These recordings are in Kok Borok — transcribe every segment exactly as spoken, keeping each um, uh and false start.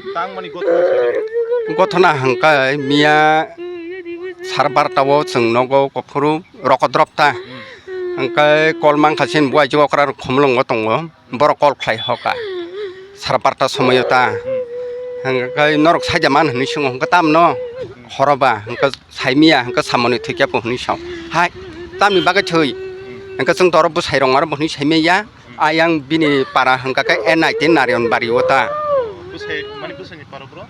Tangmani gothona sadi. Gothona hwnkhe miya sar barta o chwng nogo kophuru rokodrop ta. Hmm. Hwnkhe kol mankha sin buai jwk okra khumlwngo tongo. Borok kol khlai hoka. Sar barta somoyo ta. Hmm. Hwnkhe norok saida man hwnwi swngo hwnkhe tamno horoba hwnkhe saimiya hwnkhe samoni thwikya po hwnwi sao. Hai tamni bagwi thwi. Hmm. Hwnkhe chwng toro bwsai rong aro bo hwnwi saimiya. Ayang bini para hwnkha khe N I T Narayanbari o ta. Bwsai, mani bwsaini para bro?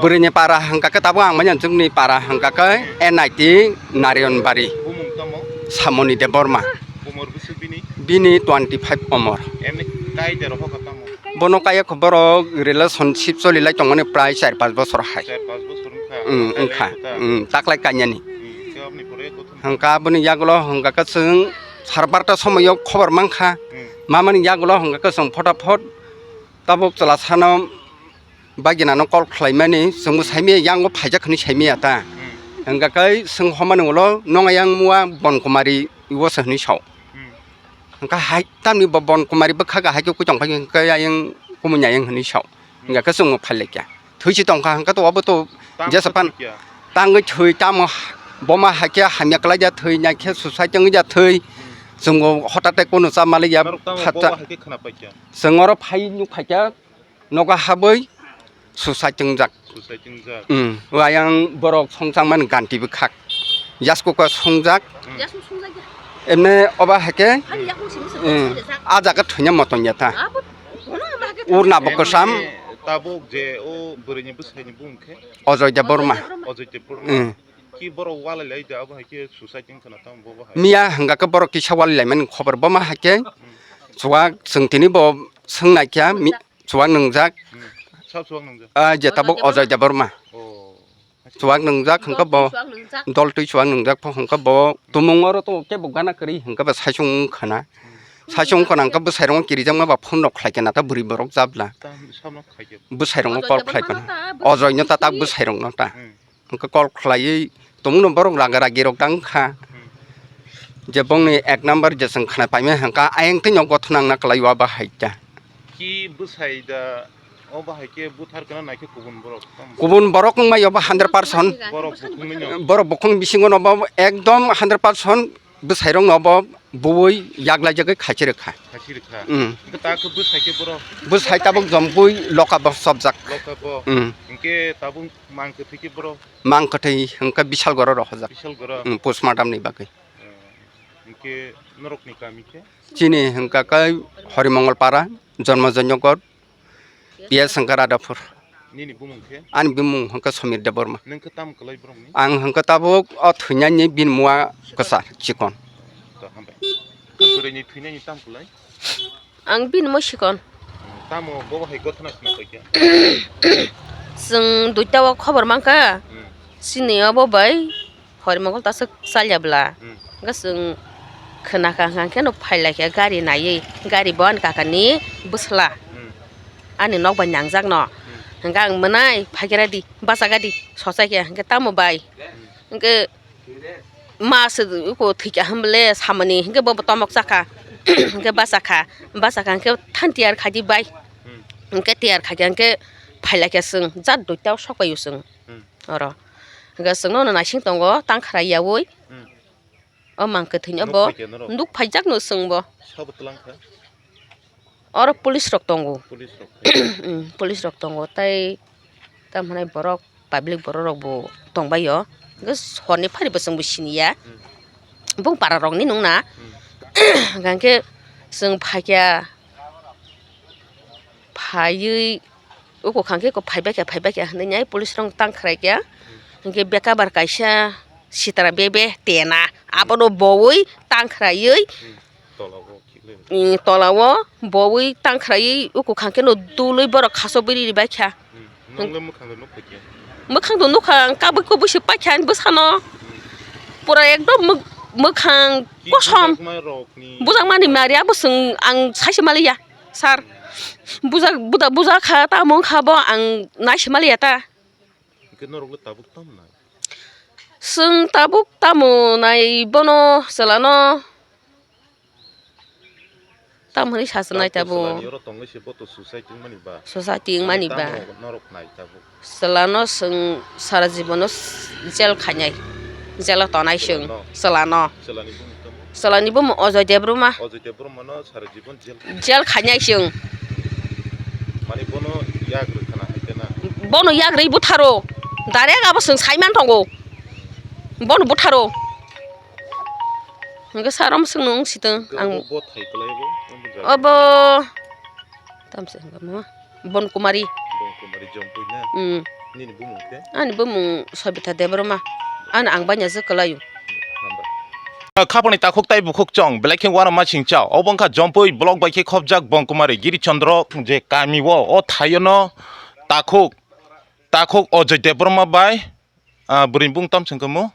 Bwrwini para hwnkha khe tabuk ang manya chwngni para hwnkha khe N I T Narayanbari. Bumung tamo? Samoni Debbarma. Umor bwswk bini? Bini twenty five umor. Emni kai dero hoka tamo? Bono kaya khe borok relationship choli lai tongmani prai char panch bosor hai. Char panch bosor wngkha? Mm, wngkha. Wngkha. Mm, taklai kanyani. Mm, khe aboni pore gothon. Hwnkha aboni yagulo hwnkha khe chwng sar barta somoyo khobor mankha. Hmm. Mamani yagulo hwnkha khe chwng photapot tabuk chwla sano baginano call khlaimani chwngbo saimaya yango phaijak hwnwi saimaya ta. Hmm. Hwnkha khe chwng homani ulo nong ayang mua Bon Kumari iwo se hwnwi sao. Hmm. Hwnkha hai tamni bo Bon Kumari bwkha ga hai khe kwi tong phai hwnkhe ayang kumui ayang hwnwi sao. Hmm. Hwnkha khe chwngbo phailaikha. Thwi si tongkha hwnkhe to obo to tang jesa pan thwi kya? Tangwi thwi tamo ha-, boma haikhe hamya kwlai ja thwi naikhe suicide wngwi ja thwi. Hmm. Chwngbo hotate kono cha malik ya norok tamo phatsa. Bobo haikhe khna paikha? Chwng oro phai nuk phaikha nogo habwi suicide wngjak. Suicide wngjak. Hmm. Ayang borok songchang mani ganti bwkhak. Yaskuka songjak. Hmm. Yasuk songjak ya. Emne oba haikhe. Hali yakung simi se. Hmm. Songjak. A jaga thwina moton ya ta. Abo, bono oba haikhe. Urna bo kwsam. Tabuk je o bwrwini bwsaini bumung khe? Ajoy Debbarma. Ajoy Debbarma. Hmm. Ki borok walai lai da abo hai khe suicide wng khna tamo bobo hai? Miya hwnkha khe borok kisa walai laimani khobor boma hai khe chuwak chwng tini bo swng nai kha mi-, chuwak nwngjak. Hmm. Sab chuwak nwngjak? Ah, je tabuk Ajoy Debbarma. Oh. Chuwak nwngjak hwnkhe bo. Dol twi chuwak nwngjak. Dol twi chuwak nwngjak pho hwnkhe bo tumung oro to kebo gana kwrwi hwnkhe bo saichung wng khna. Hmm. Saichung wng khna hwnkhe bwsai rokno kirijakma ba phone rok khlai khe na ta bwrwi borok jabla. Tam sabno khlai khe. Bwsai rokno call khlai phano. Ajoy no ta tak bwsai rokno ta. Hmm. Hwnkhe call khlaiwi tongmano borok raga ragi rok tang kha. Hmm. Je bongni ek number je chwng khna paimani hwnkha ayang twi no gothona wngna kwlai o bahai ta. Ki bwsai da o bahai khe buthar kana nai khe kubun borok tamo? Kubun borok wngmai obo hundred percent. Borok bukhungni no? Borok bukhung bisingo no bo ekdom hundred percent. Bwsairokno bo buwi yaklaijagwi khachi rwkha. Khachi rwkha. Mm. Hwnkhe ta khe bwsai khe borok? Bwsai tabuk jombui loka bo chopjak. Loka bo. Mm. Hwnkhe tabuk mang kwthwi khe borok? Mang kwthwi hwnkhe Bisalgoro rohorjak. Bisalgoro? Mm, postmortem ni bagwi. Eh, hwnkhe norokni kami khe? Chini hwnkha khe Horimongol Para, Jonmo Jonyogot, P S Shankar Adapur. Nini bumung khe? Ani bumung hwnkha Samir Debbarma. Nwng khe tamo kwlai borokni? Ang hwnkha tabuk o thwinani bini mua kwchar chikon. To hambai. Khe bwrwini thwinani tamo kwlai? Ang bini mua chikon. Tamo bobo hai gothona khna paikha? Chwng duita o khobor mankha. Hmm. Chini obo bai. Horimongol ta swk chalya bwla. Hmm. Hwnkhe chwng khna kha hwnkha khe no phai lai kha gari naiwi, gari bo ani kaka ni bwsla. Hmm. Ani nok bai nangjak no. Hmm. Hwnkhe ang mwnai phai khe ready, bachagadi sochai khe hwnkhe tamo bai. Hmm. Hwnkhe ma se uko thwikha hwnbole samani hwnkhe bo bo tomok chakha. Hwnkhe bachakha, bachakha hwnkhe than tiyar khaidi bai. Hmm. Hwnkhe tiyar khaikha hwnkhe phai lai kha chwng jat duita o sok pai o chwng. Hmm. Oro. Hwnkhe chwngno no naising tongo, tang khra yaui. Hmm. O mang kwthwino bo nuk phaikhe norok? Nuk phaijak no chwng bo. Sabo twlang kha? Oro police rok tongo. Police rok. Hmm, police rok tongo, tei tamo hwnai borok, public borok rok bo tongbaio. Hwnkhe horni phari bo chwng bo siniya. Hmm. Bung para rok ni nung na. Hmm. Hwnkhe chwng phaikha, phaiwi Uko khangkhe ko phaibai kha, phaibai kha hwnwi nai police rok tang khwrai kha. Hinkhe bekabar kaisa sitra bebe tena abono bowi tang khwraiwi, tola o khiklwi. Tola o bowi tang khwraiwi uko khangkhe no dului borok khaso bwrwi bai kha. Hmm. Nwng le mwkhang le nuk phaikhe? Mwkhang do nukha ang kabui kubui se paikha ani bwsano. Hmm. Pura ekdom mwk-, mwkhang kosom. Bujakma rokni. Bujakmani mari abo chwng ang saise maliya. Sir, bujak, buda, bujak kha, tamo wngkha bo, ang naisima liya ta. Hwnkhe norokle tabuk tamo nai? Chwng tabuk tamo nai bono, chwlano? Tamo hwnwi sasanai tabuk. Chwlani oro tongwi se bo to suicide wngmani ba? Suicide wngmani ba? Tamo norok nai tabuk. Chwlano chwng sara jibono jail khainai, jailo tonai chwng. Chwlano? Chwlano. Chwlani bumung tamo? Chwlani bumung Ajoy Debbarma. Ajoy Debbarmano sara jibon jail khainai? Jail khainai chwng. Mani bono yak rwkhana hai khe na? Bono yak rwi butharo. Direct abo chwng saiman tongo. Bono butharo. Hwnkhe sir, omo chwngno wng sitwng. Hwnkhe ang bo, bo thai kwlai bo, obo jaga. Obo tamsa hwnkhe mo Bon Kumari. Bon Kumari Jompui na? Hmm. Nini bumung khe? Ani bumung Sabita Debbarma. Ani ang banya je kwlaio. Hambai. Khapangni takhuk tai bukhuk chong, belai khe uanama singcha. Obo wngkha Jompui block bai khe khopjak Bon Kumari Giri Chandra je kami o, o thaio no takhuk, takhuk Ajoy Debbarma bai Ah, bwrwi bung tam chwng kamo?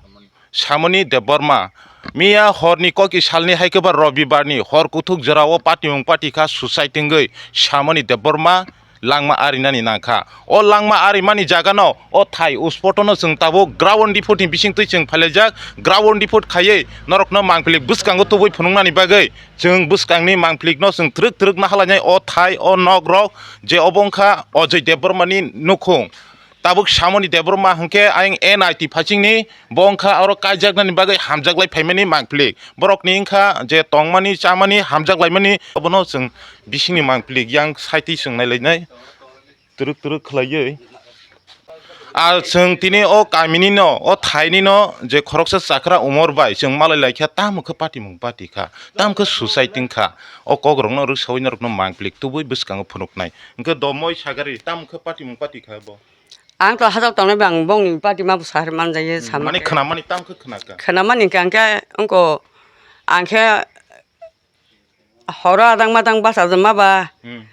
Samoni Debbarma. Miya horni koki salni hai khe ba Robibarni hor kuthuk jorao patimung pati kha suicide wngwi Samoni Debbarma langma arinani nang kha. O langma arimani jagano o thai uspotono chwng tabuk ground report ni bisingtwi chwng phailaijak. Ground report khaiwi norokno mangpili bwskango tubui phunuknani bagwi chwng bwskangni mangpilikno chwng twrwk twrwk nahalainai o thai o nokrok je obo wngkha Ajoy Debbarmani nukhung. Tabuk Samoni Debbarma hwnkhe ayang N I T phasingni, bo wngkha oro kaijaknani bagwi hamjaklai phaimani mangpili. Borokni wngkha je tongmani, chamani, hamjaklaimani, obono chwng bisingni mangpili yang saitwi chwng nailainai twrwk twrwk khwlaiwi. A chwng tini o kaminino, o thainino je khoroksa chakra umor bai chwng malai laikha, tamo khe patimung pati kha, tamo khe suicide wngkha, o kokrokno rwksaui norokno mangpili tubui bwskango phunuknai. Hwnkhe do moi sagari, tamo khe patimung pati kha bo? Ang to hajak tongnai bang bongni party ma bwsa hari manjak ye. Hmm, sama mani khe. Khwnamani tamo khe khwnakha? Khwnamani hwnkhe ang khe wngko, ang khe horo adang madang bachajak ma ba. Hmm.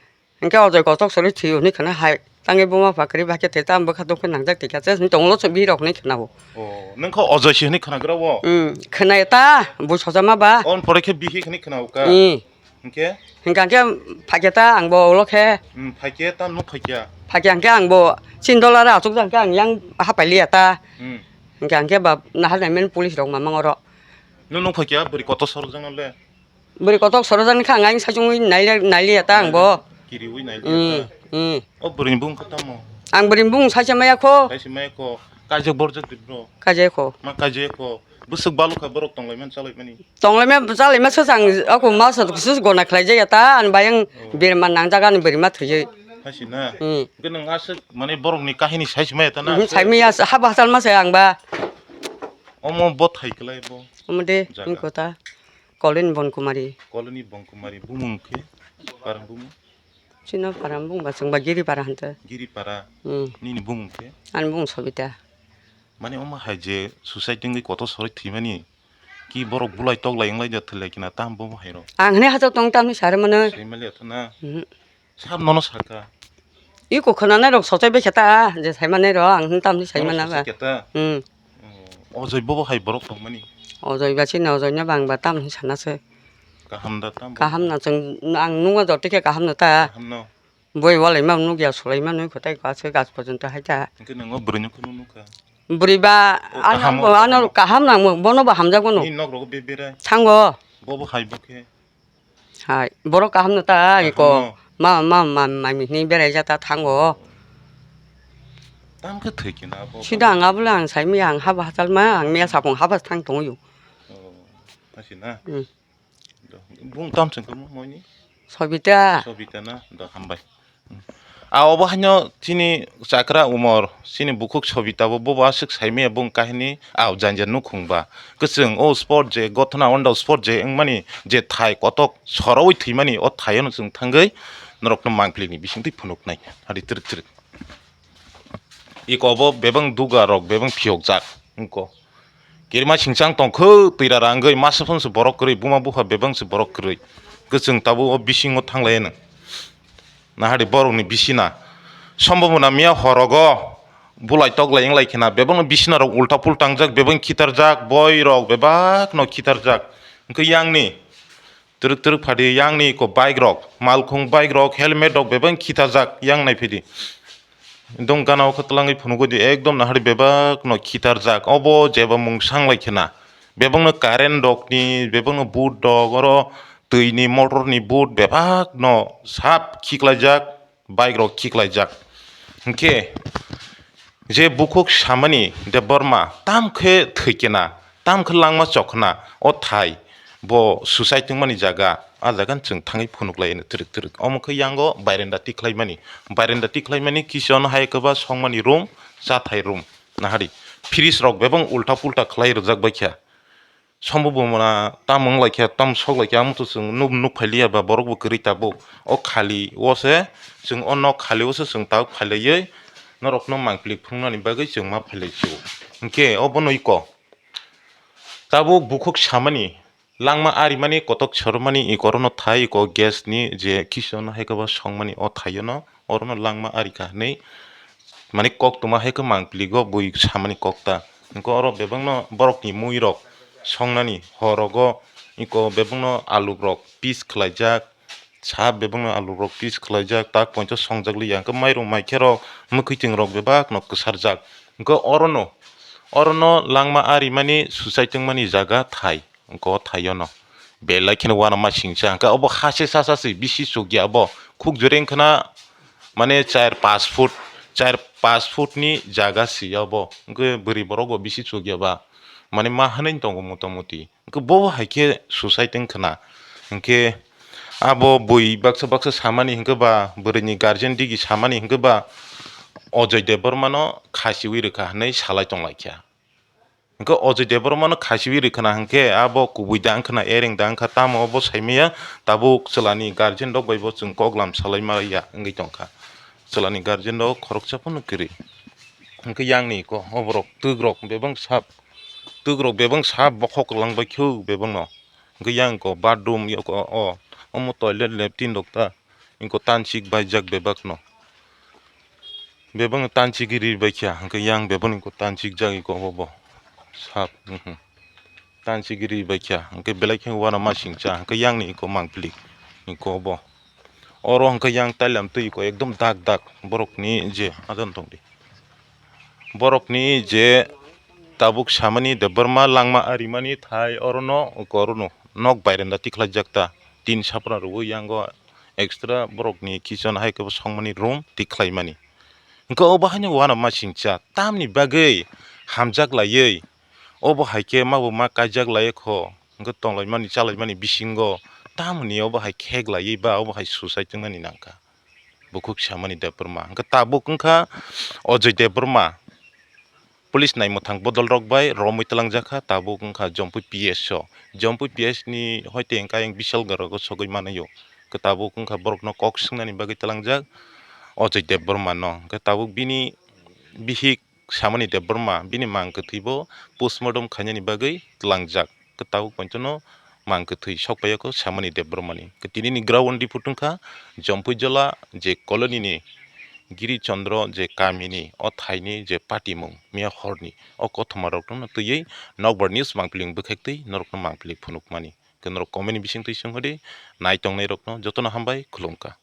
Hwnkhe Ajoy kotok sori thwi hwnwi khwna hai. Tangwi buma pha kwrwi ba khe thwi tamo bwkha tong khe nangjak twi kha se hwnwi tonglo se bihirok hwnwi khwnao. Oh, nwng kho Ajoy se hwnwi khwnagra o? Hmm, khwnai ta bui soja ma ba. On pore khe bihik hwnwi khwnao ka? Hmm. Hwnkhe? Hwnkha khe phaikhe ta ang bo ulo khe. Hmm, phaikhe ta nuk phaikya? Phaikhe hwnkhe ang bo chin dola ra achuk jang khe ang yang hapai liya ta. Hmm. Hwnkha hwnkhe ba nahar nai men police rok mamang oro. Nuk nuk phaikya bwrwi kotor sorok jang le? Bwrwi kotor sorok jang kha ang ayang sachungwi nai liya ta ang bo. Kiriwi nai liya ta? Hmm, hmm. O bwrwi ni bung khe tamo? Ang bwrwi ni bung saisa maya kho. Saisa maya kho. Kaijak borjak di bro? Kaijak kho. Ma kaijak kho. Bwswk balukha borok tonglaimani chalaimani. Tonglaima chalaima swchang ako ma sa sus gona khlaijak ya ta, ani bayang. Oh. Birma nangjak ani birma thwiwi. Haisi na? Hmm. Hwnkhe nwng aswk mane borokni kahini saisi maya ta na? Mhm, aswk? Saimaya haba hachal ma se ang ba. Omo bo thai kwlai bo. Omo de. Jaga. Wngkho ta. Colony Bonkumari. Colony Bonkumari. Bumung khe? Parang bumung? Chino para bung ba chwng ba Giri para hwnkhe. Giri para. Hmm. Nini bumung khe? Ani bung Sobita. Mane omo hai je suicide wngwi kotor soroi thwimani ki borok bulai toklai wnglai da thwlai kina tam bomo hai rok? Ang hwnwi hachal tong tamni sari mano. Sai mali atha na? Mhm. Sab nono saka. Iko khwnanai rok sochai bai khe ta je sai manai rok ang hwn tamni sai mana ba. Nono sochai khe ta? Hmm. Oh, Ojoi bobo hai borok tongmani? Ojoi ba chini Ojoi no bang ba tam hwn sana se. Kaham da tam? Kaham na chwng ang nungma jotoi khe kaham no ta. Kaham no? Boi walai ma nukya sulai ma nui khotai ko aswk gas porjonto hai ta. Hwnkhe nwngo bwrwi no kunu nukha? Bwrwi ba. Oh, ano kaham o, ano kaham o. Kaham nang bono bo hamjak bono. Ni nok rogo be berai? Thango. Bobo hai bo khe? Hai, borok kaham no ta, kaham iko no. Ma, ma, ma, ma, mihini berai jata thango. Tam khe thwi kina abo. Sida ang abole ang sai miya ang haba hachal ma, ang miya sapung haba thang tongo. Oh, asi na? Hmm. Do, bung tam chwng kamo moini? Sobita. Sobita na? Do, hambai. A obo haino chini chakra umor, chini bukhuk Sobita bo, bobo aswk saimaya bung kahini, a janja nukhung ba. Kwchwng o spot je gothona, onda spot je wngmani je thai kotok sorowi thwimani, o thaiono chwng thangwi norokno mangpili ni bisingtwi phunuknai. Hari twrwk twrwk. Iko bo bebang duga rok, bebang phiyokjak wngko. Kirima singchang tongkho, twira rangwi masa phone se borok kwrwi, buma bupha bebang se borok kwrwi. Kwchwng tabuk o bisingo thanglai nw. Nahari borokni bisina. Sombobona miya horogo bulai toklai wnglai khena, bebakno bisina rok ulta pul tangjak, bebak khitarjak, boi rok bebakno khitarjak. Hwnkhe yangni twrwk twrwk phadi yangni ko bike rok, malkhung bike rok, helmet rok bebak khitarjak yang naiphidi. Dong gana o khe twlangwi phunugwi di, ekdom nahari bebakno khitarjak. Obo jeba mung sanglai khena, bebakno current rokni, bebakno boot rok, oro twini motorni boot bebakno sap khiklaijak, bike rok khiklaijak. Hinkhe je bukhuk samani Debbarma tam khe thwikena, tam khe langma chokna, o thai bo suicide tongmani jaga, a jaga chwng thangwi phunuklai twrwk twrwk. Omo khe yango bairenda tikhlaimani, bairenda tikhlaimani, kichon hai kwba songmani room, chathai room, nahari fridge rok bebang ulta pulta khlai rwjak baikha. Sombo bo mona tamo wng laikha, tamo sok laikha, amo to chwng nuk nuk phailiya ba, borok bo kwrwi tabuk. O khali o se chwng, o nok khali o se chwng tabuk phailaiwi norokno mangpili phunuknani bagwi chwng ma phailai sio. Hinkhe obono iko tabuk bukhuk samani, langma arimani, kotok chormani, iko orono thai, iko gas ni je kichon hai khe ba songmani o thaio no. Orono langma ari kha hinwi, mani koktwma hai khe mangpili go bui samani kok ta. Hinkhe oro bebakno borokni mui rok songnani hor rogo, iko bebakno alu rok piece khlaijak, sa bebakno alu rok piece khlaijak, tak pointo songjak liya. Hinkhe mairum maikhe rok, mwkhwtwng rok bebakno kwsarjak. Hinkhe orono, orono langma arimani, suicide tongmani jaga thai. Hinkhe o thaio no belai kheno uanama singcha, hinkhe obo hase sasa se bisi chukya, obo khuk jore wngkhana, mane char pash foot, char pash foot ni jaga se obo, hinkhe bwrwi borok bo bisi chukya ba, mane ma hinwi tongo mota moti, hinkhe bo hai khe suicide wngkhana. Hinkhe abo bui baksa baksa samani hinkhe ba, bwrwi ni guardian digi samani hinkhe ba, Ajoy Debbarma no khasiwi rwkha hinwi salai tonglaikha. Hinkhe Ajoy Debbarma no khasiwi rwkhana hinkhe abo kubui da wngkhana, ereng da wngkha, tamo obo saimaya, tabuk chwlani guardian rok bai bo chwng koklam salaima ya wngwi tongkha. Chwlani guardian rok khoroksa phano kwrwi. Hinkhe yang ni iko oborok twk rok bebang sap, twk rok bebang sap bokhok kwlang bai khe bebang no. Hinkhe yang iko bathroom iko o, omo toilet latrine rok ta. Iko tansik baijak bebakno. Bebakno tansik ri baikha, hinkhe yang bebakno iko tansik jak iko obo bo. Sap, mhm. Tansik ri baikha, hinkhe belai khe uanama singcha, hinkhe yang ni iko mangpili, iko obo. Oro hinkhe yang tailam twi iko ekdom dak dak borok ni je adon tongdi. Borok ni je tabuk samani Debbarma langma arimani thai orono iko orono nok bairenda tikhlaijak ta tin sapra rwui yango extra borok ni kitchen hai khe bo songmani room tikhlaimani. Hinkhe obo haino uanama singcha tamni bagwi hamjak laiwi obo hai khe ma bo ma kaijak laiya kho hinkhe tonglaimani chalaimani bisingo tamoni obo hai khek laiwi ba obo hai suicide wngmani nangkha. Bukhuk samani Debbarma. Hinkhe tabuk wngkha Ajoy Debbarma. Police naimwthang bodol rok bai romwi twlangjak kha, tabuk wngkha Jompui P S o. Jompui P S ni hoite hinkhe ayang Bisalgarh o sogwi manaio. Hinkhe tabuk wngkha borokno kok swngnani bagwi twlangjak Ajoy Debbarma no. Hinkhe tabuk bini bihik Samani Debbarma bini mang kwthwi bo postmortem khainani bagwi tlangjak. Kwtabuk pointono mang kwthwi sokpaiya kho Samani Debbarmani. Tini ni ground report wngkha Jompui Jola je colony ni Giri Chandra je kamini o thaini je patimung miya horni o kothoma rokno twiwi Nokbar News mangpili bwkhaktwi norokno mangpili phunukmani. Norok comment ni bisingtwi swnghodi nai tongnai rokno jotono hambai khulumkha.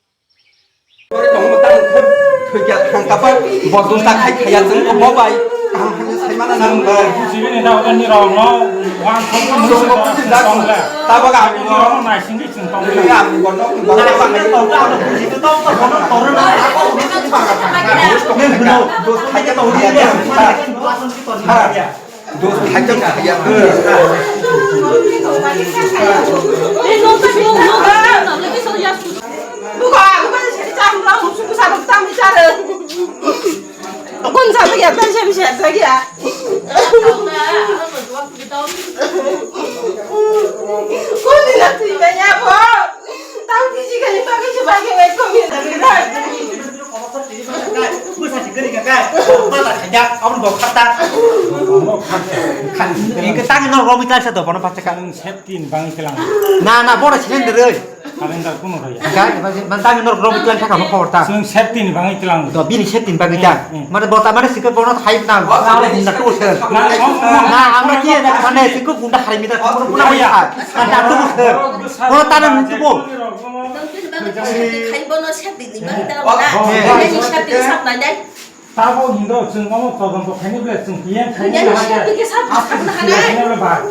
Thwikya thangkapa bo dosa khai khaya chwng bo bai kaham hamya saimana nang ba. Chini da ni rok no wan thok ni Chwng bo buji jak tongle. Tabaga ang ni rok no naisingwi chwng tongle. Ang bo nok ni ba. Dos khai jak khaya. Bwsa si kwrwi kha khe, mata khaijak, aboni bo khata. Khan, engke tang norok romwi tlaisa to, bono pacha kha. Nwng safety ni bagwi tlang. Na, na, bono silen de roi. Kaleng da kuno roi. Ga, man tang norok romwi tlang thaka mo khobor ta. Nwng safety ni bagwi tlang. To bini safety ni bagwi ta. Hmm, hmm. Mane bota mane sikhe bono hai na, na, na, tu se. Na, na, na, amra ki na, mane sikhe gunda hari mita, bono puna hai. Na, na, tu se. Bono ta na, tu bo. Nang bini bagwi safety khai bono safety ni bagwi ta na. Nang safety sap nai nai. Tabo hindo chwng omo todonto khaini ble chwng tiyang khaini. Nang safety ke sap sap na hanai. Ba.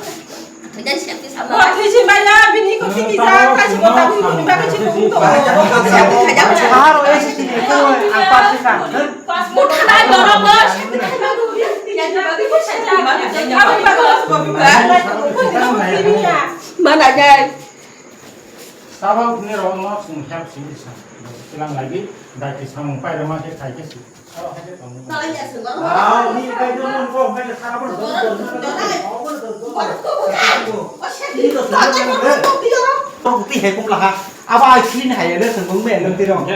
Bo thwi se maya, bini ko thwi kisa, khai se bo tabuk ni bagwi se tong tong. Aharo S T ni ko ang pass kha. Muthanai borok bo. Mana jai. Tabuk ni rok no sung help sini sa. Kilang lagi, daki samung pai rema ke khai ke si. Abo ai clean hai le sengkong me nang tirong.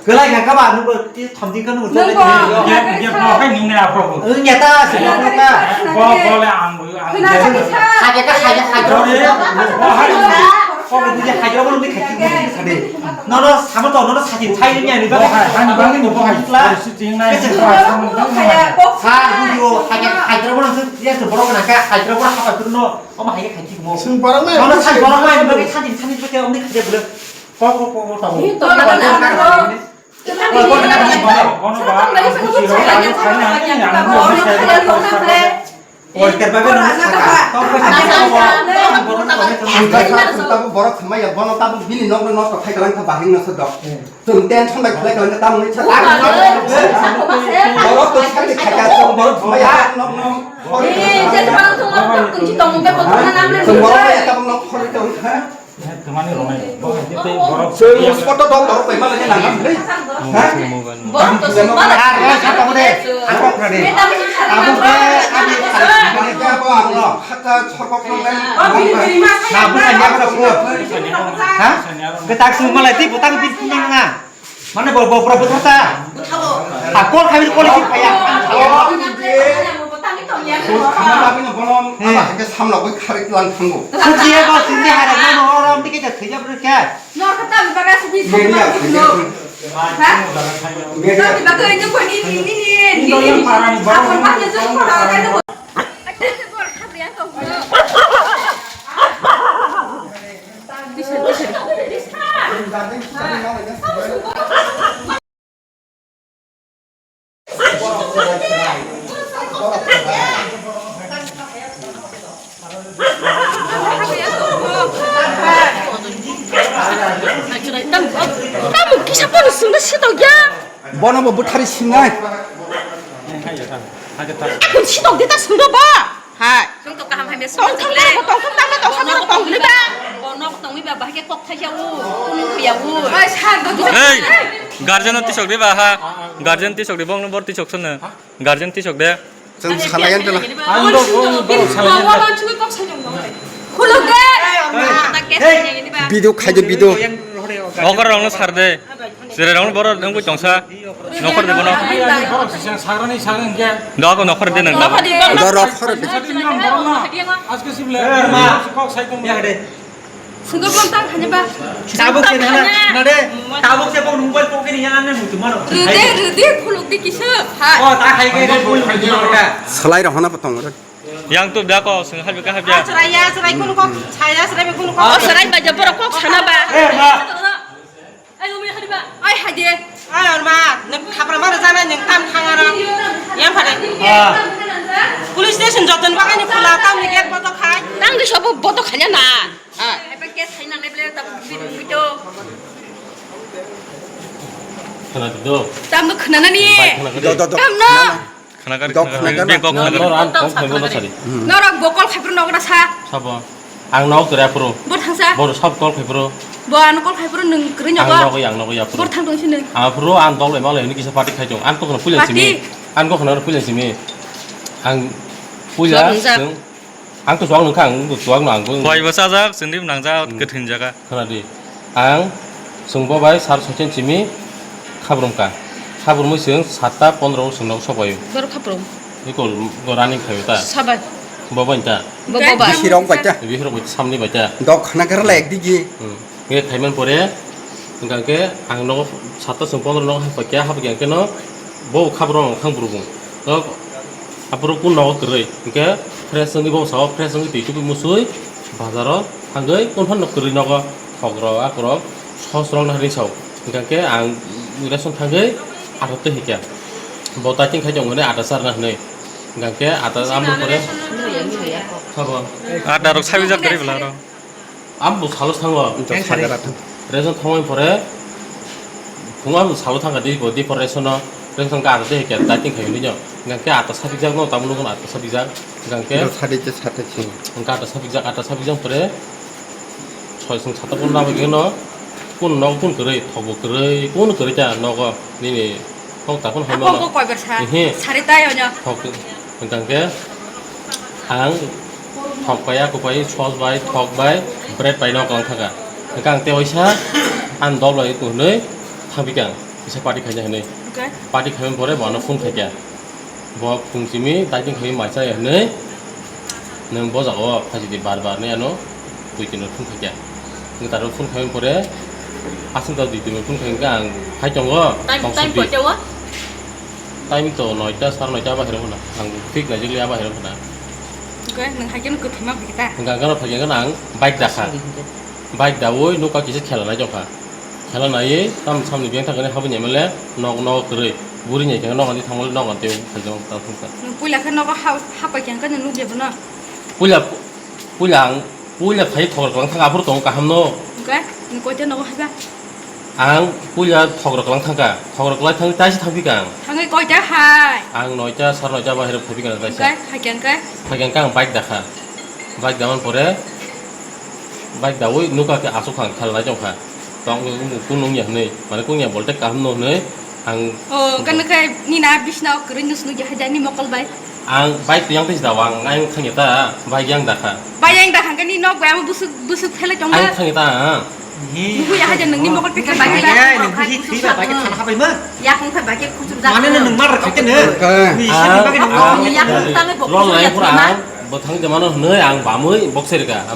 Kelai ka kaba nungbo ti thamdi ka nungbo. Nungbo. Nyata sengkong ka. Hake ka hake hake. Ko ko je hajra bolo ni khai ki bolo ni khai. No no samo to no no saji chai ni ani ba. Bo hai, ani ba ni bo hai. Kla. Sitting nai. Kese ko samo ni ba. Sa video hajra hajra bolo ni ya to bolo na ka hajra bolo haba tu no. O ma hai khai ki mo. Sing barang nai. No no saji barang nai ba saji saji ba ke om ni khai bolo. Ko ko ko ko ta. Ni to na na. Borok thwmai ya, bono tabuk bini nokno nosto khai kalang kha bahai no sodok. Chwng tension bai khlai kalang kha tamoni cha. Borok to sakni khai ka chwng borok thwmai ya nokno. Chwng borok bai tabuk nok khori tong kha. Chwng spot o dol dol pai ma le nang le. Ha? Ar roi sa tamo de. Ang kok na de. Abo ke ani. Ani ke abo ang no. Khata chorkok no le. Ha? Ke tak sung malai ti butang bin nang na. Mane bo bo pro butang ta. Ha kol khabi kol ki phaya. Ang khabi no bono aba ke samla bai khari lang thango. Sung ki ego sung ki hara no no oro am ti ke thija bro kya. Nor kata mi baga si bisa. Media, media. Ha? Media. Nor mi baga ini ko ni ni ni ni ni. Ini orang parang, parang. Apa apa yang sudah parang. Bisa bisa. Tamo kisa pono sungna sitok ya. Bono bo bwthari sinai. Sitok de ta sungdo ba. Hai. Chwng to kaham hamya tong swngjak thang le. Tong thang tang tong thang tong thang ba. Bo nok tongwi ba bahai khe kok thaisa u, kunu khuya u. Oi, sar do. Ei, guardian tisok de ba ha. Guardian tisok de bong no bor tisok sene. Guardian tisok de. Chwng salayan tela. Ang do bong bor salayan. Wala chwng kok sai jong no. Khuluk de. Video khai de video. Okor rong no sar de. Sere rong bor nang bui tongsa. Nokhor de bono. Borok sisa sagrani sagang kya? Dogo nokhor de nang. Nokhor de. Do rokhor de. Sati nilam borok na. Aske sibla. Kok sai tong ya de. Sungguh pun tang hanya ba. Tabuk se na na de. Tabuk se bong mobile pocket ni yang ane mutu maro. Rede rede khuluk de kisa. Ha. Oh ta khai ke de khuluk de maro ka. Salai rohona patong. Yang tu da ko sung hal bika hal bia. Serai ya serai kunu kok. Saya serai kunu kok. Oh serai ba jabor kok sana ba. Eh ma. Ai, umi hari ba. Ai, haje. Ai, orma, nwng khapra ma rwjak nai, nwng tam thang aro. Yang phare. Ah. Police station joton bagani pula, tamni gate boto khai. Tang di sobo boto khanya na. Ah. Ai, ba case khai nang nai ble, ta bit bit do. Khana di do. Tam do khana nani. Bai khana di. Do, do, do. Tam no. Khana di. Khana kar, Dok khana kar. Khana kar. Bengkok khana kar. Nor, nor, ang kok phaibo no sari. Norok bokol khaipro nogra sa. Sabo. Ang nok tere aphuru. Bor thangsa. Bor sab call khaipuru. Bo ano call khaipuru nwng kwrwi nogo. Ang nogwi, ang nogwi aphuru. Bor thang tong sini. Aphuru ang dol bai malai hwnwi kisa party khai tong. Ang to khna puila simi. Party? Ang to khna puila simi. Ang puila. Suak nungjak. Ang to suak nungkha, ang to suak no ang to. Hoi bo sajak, sindip nangjak, hmm. Kwthwin jaga. Khna di. Ang chwng bo bai sar sochen simi khabrum ka. Khabrumwi chwng satta pondro o chwng nok sopaio. Bor khabrum. Ikol go running khaio ta. Sabai. Bo bai ta. Bo, bo bai. Bihirok bai ta. Bihirok bai ta, samni bai ta. Dok khna kar la ek digi. Hmm. Nge khaiman pore, hingka khe ang nogo satta chwng pondro nogo hai paikha, hai paikha khe no bo khabrum ang khang burubung. Dok aphuru kun nogo kwrwi. Hingke fresh wngwi bo sao, fresh wngwi twi tubui musui bazaro thangwi kun phano kwrwi nogo. Thokrok, akorok, sos rok na hinwi sao. Hingka khe ang ration thangwi atta twi hikha. Bo dating khai tong hwnwi atta charna hwnwi. Hingka khe atta amo pore. Sabo. Ada rok sabi jak kari belaro. Ambo salo thango. Ito sagara thang. Rejon thangoi pore. Phunga bo salo thangka di bo di pore resono. Rejon ka aro de ke dating khayo ni jo. Gangke ata sabi jak no tamu no ata sabi jak. Gangke. Ito sadi je sate sing. Gangke ata sabi jak ata sabi jak pore. Soi sung sata pun rabo geno. Pun nok pun kwrwi thok bo kwrwi pun kwrwi cha nogo nini. Thok ta pun hai mano. Kok kok koi bersa. Ehe. Sari tai onyo. Thok. Hingkang khe ang thok pai, aku pai, sos bai, thok bai, bread bai no kang thangka. Hingkang te waisa ang dol bai tu hwnwi thangpikang, kisa party khaina hwnwi. Okay. Party khaimani pore bo ano phone khaikha. Bo phung simi dating khaimani maisa hwnwi nwng bo jaga o phaisidi bar bar nai ano. Twi tino phone khaikha. Nwng taro phone khaimani pore aswk da dui tino phone khaikha ang phai tongo. Time, time koita o? Time to noita, sar noita aba hero khna. Ang thik naijak le aba hero khna. Oke, nwng hai khe kwthwi ma phikta. Hingkha hingkha no phai khe ang bike dakha. Bike dawi nokha kisa khela nai jokha. Khela naiwi tam samni beng thangkhe habini M L A nok nok kwrwi. Buri ni khe nok ani thangmani nok ani tei phai jok tam thangkha. Nwng puila khe nogo ha, ha pai khe ang khe nwng nukya bono. Puila, puila ang Puila phai thogor kwlang thang aphuru tongo kaham no. Hwnkhe, nwng koita nogo haiba? Ang puila thogor kwlang thangkha. Thogor kwlang thang taisa thangpikha ang. Thangwi koita hai? Ang noita, sar noita bahai rok phaipikha taisa. Hwnkhe, haikhe hwnkhe? Haikhe hwnkhe ang bike dakha. Bike daman pore, bike dawi nukha khe aswk ang khela nai tongkha. Tong kunung ya hwnwi, mane kung ya bolte kaham no hwnwi ang. O, hwnkhe nukhe nini a bisna o kwrwi nus nukya hai jani mokol bai. Ang bike yang tei dawa ang, ang thangya ta, bike yang dakha. Bike yang dakha khe ni nok bai amo busuk, busuk phele tong. Ang thangya ta. Nuhu ya haja nungni mokol pika bike. Ai, ai, nung bike bisi thwi ba bike thang habai ma. Ya kung kha bike kuchuk jak. Mane nung mar kha kene. Ni sini bike nung. Ni ya kung tang bo. Lol lai pura ang, bo thang jamano hwnwi ang bamwi boksai rika.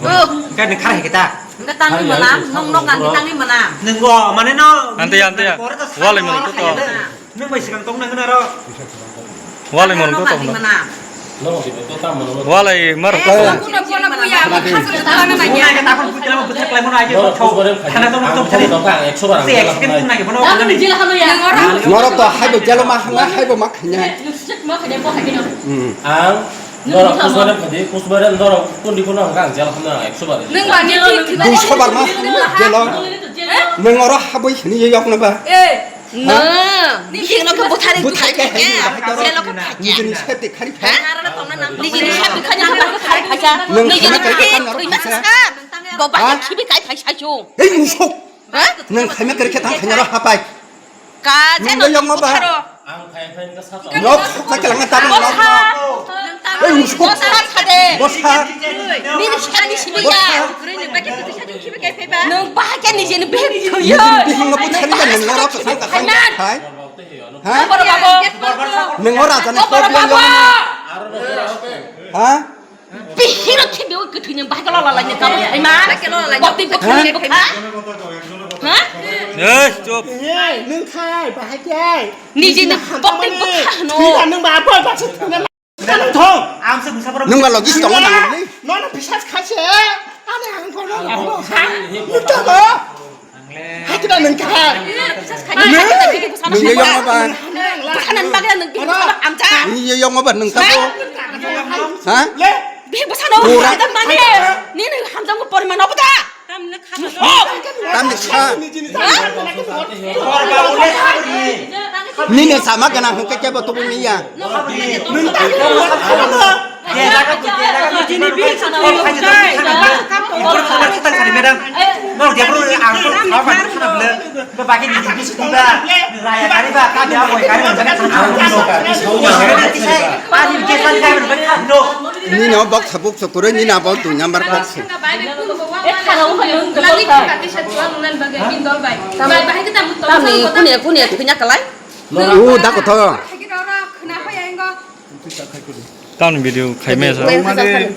Ka ni khara hekta. Nung tang mana, nung nok ang tang mana. Nung go, mane no. Ante, ante ya. Walai mano to. Nwng bai swkang tong nang aro. Walai mano to tong. Walai mar to. Kuna kuna kuya, khasa khasa na ya. Nai ka tapon kuya mo bwthak lai mano aje thok. Thana tong tong thani. Te accident kun nai bono. Norok to haibo jalo ma hanga haibo ma khanya. Ang norok kusbare phadi kusbare norok kundi kuno hanga ang jalo hamna ekso bar. Nwng ba ni duiso bar ma jalo. Nwng oro haboi sini yok na ba. Eh. Nwng bihikno khe buthari buthai khe khe, jelo khe phai khe. Nijini safety khari khe. Nijini safety khari khe, khari khe. Nijini khe thwi ma sa. Bo ba khibi kai phai sa chu. Ei musuk. Nwng khaima kari khe tang khaina ro hapai. Ka je no yong ba. Nok khokna khe langa tabung nok. Ei musuk. Bosa. Nini sani sini ya. Nwng bahai khe nijeni bihik thwiyo. Nijeni bihik no buthari ba nwng norok kwchang kwchang khai. Ha? Nwng o raja ni problem dong. Ha? Bihik no thwiyo kwthwi nwng bahai khe lola lai ni kabo khai ma. Bahai khe lola lai ni. Bokti bokti bokha. Ha? Ei, chup. Ei, nwng khai bahai khe. Nijeni bokti bokha no. Thwi da nwng ba apa ba se thwi na. Thong. Ang se bwsa borok. Nwng ba logi tongo nang ni. Nono bisas khaise. Ani ang kono labo ha. Nito go. Hakida nwng kha. Nwng yo yong ba. Bwsa nang bagla nwng bihik bwsa amcha. Nwng yo yong ba nwng ta go. Ha? Le. Bihik bwsa no. Pura. Mane. Nini hamjang ko poriman obo da. Tamni sa. Nini sama gana hwnkhe kebo tubu miya. Nini o bok sabuk sokuroi nini abo dui number bok se. Tamni kunia kunia thwina kalai. O da kotho. Tamni video khaimaya sa. Mane